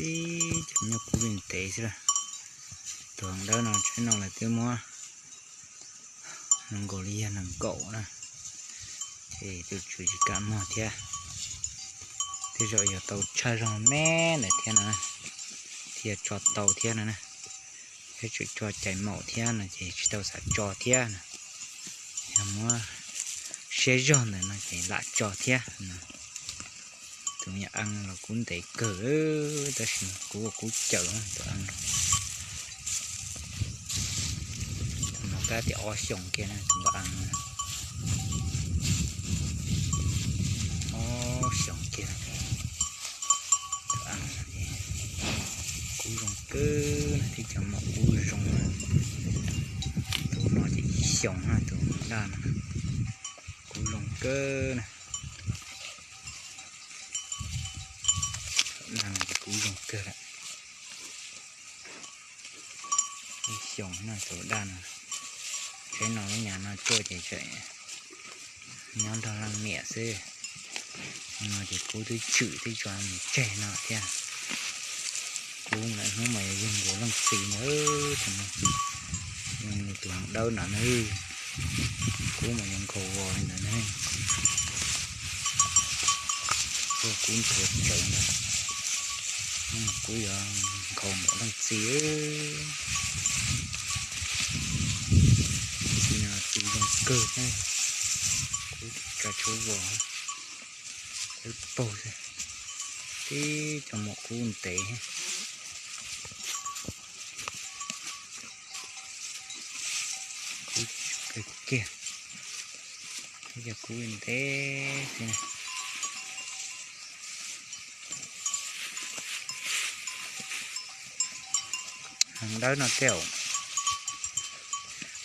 Ib cov nyuj kub li ntev xwb. Tus heev dawb no tsheb no lawv twb muab nkaus li yog nees nkaum na, ces tus tswv tsis kam muag thiab. Tej zaum yog tau tshaj zog me ntawd thiab no, thiaj tso tau thiab no na. Thiab tseem tso cais maum thiab no ces tsis tau xav tso thiab no. Yog muab siab zog ntawd no ces lam tso thiab no. Tus me nyuam ees los kub ntev kawg, tab sis kuv ua kub cawm tus ees no. Tus no kab tias ob xyoos kiag na, tus npab ees no. Ob xyoos kiag. Tus ees no kub zoo kawg na, tib cov maum kub zoo na. Tus no ces ib xyoos na, tus daj no kub zoo kawg na. Daj no ces kub zoo kawg lawm. Ib xyoos no tus daj no. Tsheb no lub nyam no tuaj ces tseem nyob nrog leej niam xwb. No ces kub twb tshwm twb tso mus tseg no thiab. Kub lawm hnub mas yog yug nkaus leej txiv ntawd, yog tus heev dawb no na. Kub mas yuav nkaus vos li ntawd ne. Kub nthuav tsawv ntawd, kub yuav nkaus npaum leej txiv. Txiv no txiv zoo kawg thiab, kub tsa tshuab vos, kub paug xwb, tib cov maum kub ntev. Kub kawg kiag, ib co kub ntev xwb na. Heev dawb no tej zaum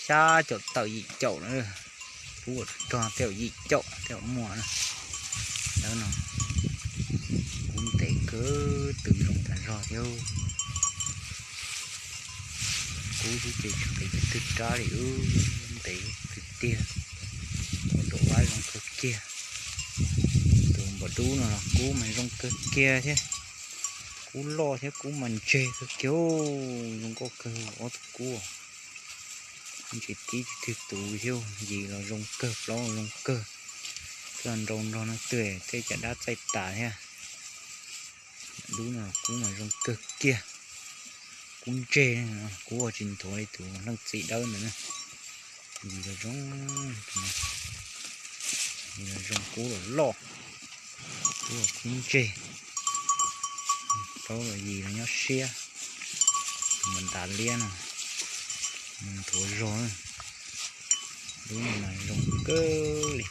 xya caum tawm yim caum na, kub ua rog tej zaum yim caum tej zaum muaj na. Dawb no kub ntev kawg, tw zoo tas zog thiab. Kub xwb ces tsis ntev twg rab li, ntev tiag tiag. Ua rau vab zoo kawg kiag. Tus npam dub no los kub mas zoo kawg kiag thiab. Kub loj thiab kub mas ntseg kawg kiag, zoo nkauj kawg ob tug kub. Ntsis tib tsis twg tus thiab, yim los zoo kawg, plaub los zoo kawg. Twb nrau nrog no twb tej caj dab txaij tas thiab. Dub no kub mas zoo kawg kiag. Kub ntseg, kub ua tsis nthuav li tus leej txiv dawb ntawd na. Yim los zoo, yim los zoo, kub los loj, kub los kub ntseg. Plaub los yim los nyob siab. Tus npam ntav liab no, mus nthuav zog. Dub no mas zoo kawg li.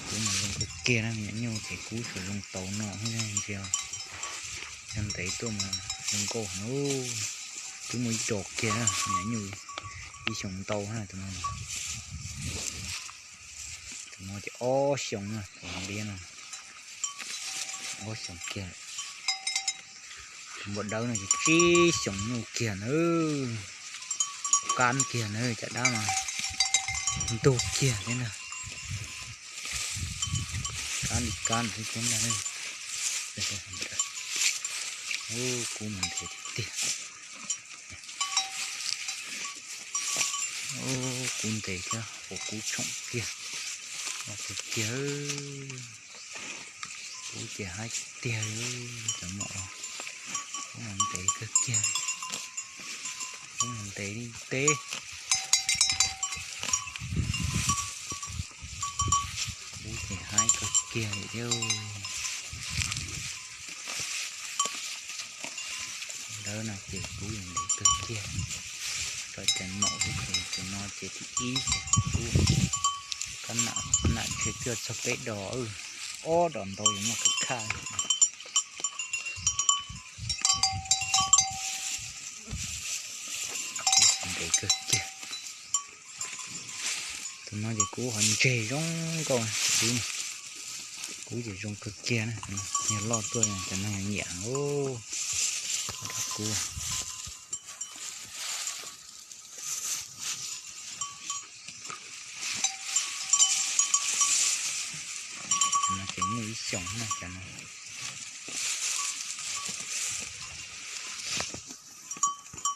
Kub mas zoo kawg kiag na, me nyuam nyuj ces kub tsuas zoo tau no xwb ntsia. Yog ntev tuaj mas zoo nkauj heev. Twb muaj ib co kiag na, me nyuam nyuj ib xyoos ntau na tus no. Tus no ces ob xyoos na, tus liab no ob xyoos kiag. Tus npam dawb no ces tsib xyoos nyuj kiag na. Kab kiag na, caj dab mas ntug kiag thiab na. Kab li kab xwb thiab ntag. Kub mas ntev tiag tiag. Kub ntev thiab, ua kub tshoom kiag, ua kub kiag. Kub ces haib tiag li, cov maum los kub mas ntev kawg kiag, kub mas ntev li teb. Kub ces haib kawg kiag li thiab. Dawb no ces kub yeej ntev kawg kiag. Tso cai maum xwb ces tus no ces thib ib ces kub. Kab nam, nam ntshe twb txog peb dos, ob dos ntau yuav muaj khab khaj. Ntev kawg kiag. Tus no ces kub ho ntseg zoo nkauj, kub ces zoo kawg kiag na. Yog loj tuaj cov neeg nyiam, kub. No ces muaj ib xyoos na cov no.